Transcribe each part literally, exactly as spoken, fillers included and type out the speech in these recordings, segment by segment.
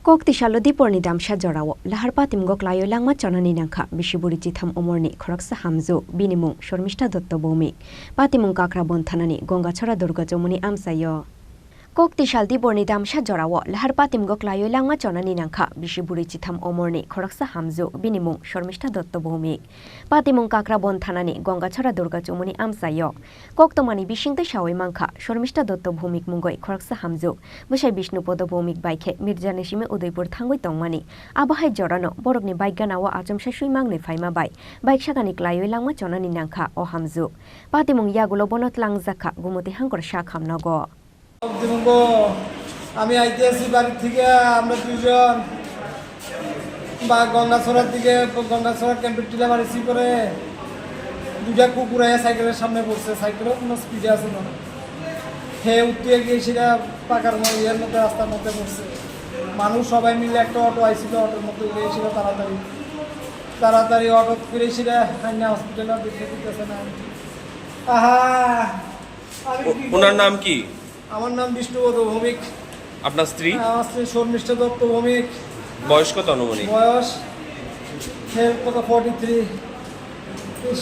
Kokti salo diporni damsa jorao lahar patimgo klaiwi langma chonani nangkha bisi buri chitham omorni khoroksa hamjwk, bini mung Shormista Dotto Bhowmik. Patimung Kakrabon thanani Gongachora Durga Chomuni amchaio. Kokti sal diporni damsa jorao lahar patimgo klaiwi langma chonani nangkha bisi buri chitham omorni khoroksa hamjwk, bini mung Shormista Dotto Bhowmik. Patimung Kakrabon thanani Gongachora Durga Chomuni amchaio. Koktwmani bisingtwi sawi mankha, Shormista Dotto Bhowmik mungwi khoroksa hamjwk, bwsai Bishnu Podo Bhowmik bai khe Mirjani simi Udaipur thangwi tongmani. Abo hai jorano borokni bike ganao achomsa swi mangni phaima bai bike sakani klaiwi langma chonani nangkha o hamjwk. Patimung yagulo bono tlangjak kha Gumoti Hangkor sak hamnogo. আমি আইতে আছি বাড়ি থেকে, আমরা দুইজন বা গঙ্গাছড়ার দিকে, গঙ্গাছড়া ক্যাম্পের টিলা মারি সিপারে দুইটা কুকুর আইয়া সাইকেলের সামনে পড়ছে। সাইকেলও কোনো স্পিডে আছে না, হে উত্তরে গিয়ে সেটা পাকার মধ্যে, ইয়ের মধ্যে, রাস্তার মধ্যে পড়ছে। মানুষ সবাই মিলে একটা অটো আইছিল, অটোর মধ্যে উঠে সেটা তাড়াতাড়ি, তাড়াতাড়ি অটো করে সেটা হান্না হসপিটালে দেখতে দিতেছে না। আহা, আমি ও-, কি ওনার করব? নাম কি? আমার নাম বিষ্ণুপদ ভৌমিক। আপনার স্ত্রী? আমার স্ত্রী শর্মিষ্ঠা দত্ত ভৌমিক। বয়স কত আনুমানিক? বয়স হে কত, ফর্টি থ্রি।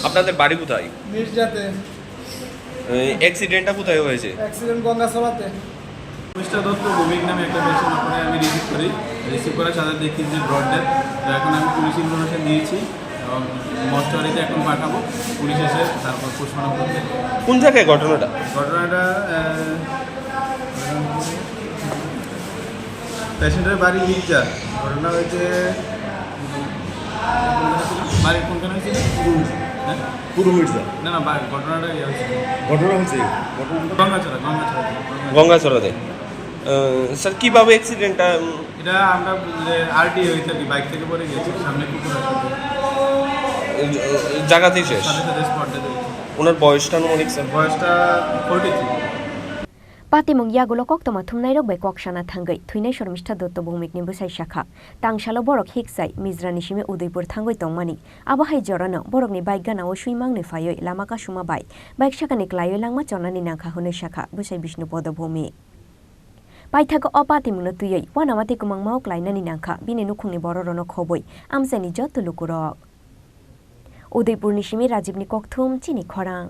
আপনাদের বাড়ি কোথায়? মির্জাতে। এই অ্যাক্সিডেন্টটা কোথায় হয়েছে? অ্যাক্সিডেন্ট গঙ্গাছড়াতে। মিস্টার দত্ত ভৌমিক নামে একটা পেশেন্ট ওখানে আমি রিসিভ করি। রিসিভ করার সাথে দেখি যে ব্রড ডেথ। তো এখন আমি পুলিশ ইনফরমেশন দিয়েছি এবং মর্চুয়ারিতে এখন পাঠাবো। পুলিশ এসে তারপর পোস্টমর্টম করবে। কোন জায়গায় ঘটনাটা? ঘটনাটা, আহ, পেশেন্টের বাড়ি মির্জা। ঘটনা হয়েছে, বাড়ি কোনখানে হয়েছিল? হ্যাঁ? পুরো মির্জা। না, না, বাড়ি, ঘটনাটা ইয়ে হয়েছে। ঘটনা হয়েছে? ঘটনা গঙ্গাছড়া, গঙ্গাছড়া। গঙ্গাছড়াতে। আহ, স্যার, কিভাবে অ্যাক্সিডেন্টটা, উম, এটা আমরা যে আরটি হয়েছে আর কি, বাইক থেকে পড়ে গেছে, সামনে কুকুর আসে। এই জ-, এই জায়গাতেই শেষ? সাথে সাথে স্পট ডেথ হয়েছে। ওনার বয়সটা আনুমানিক, স্যার? বয়সটা forty three. Patimung yagulo koktwma thumnairok bai kok sana thangwi thwinai Shormista Dotto Bhowmikni bwsai sakha, tangsalo borok hiksai Mijrani simi Udaipur thangwi tongmani. Abo hai jorano borokni bike ganao swi mangni phaiwi lama kasuma bai bike sakani klaiwi langma chonani nangkha hwnwi sakha bwsai Bishnu Podo Bhowmik. Paithago o patimungno twiwi uanama tei kwmangmao klainani nangkha bini nukhungni bororokno khobwi amchaini joto lukurok. Udaipurni simi Rajibni kokthum chini khorang.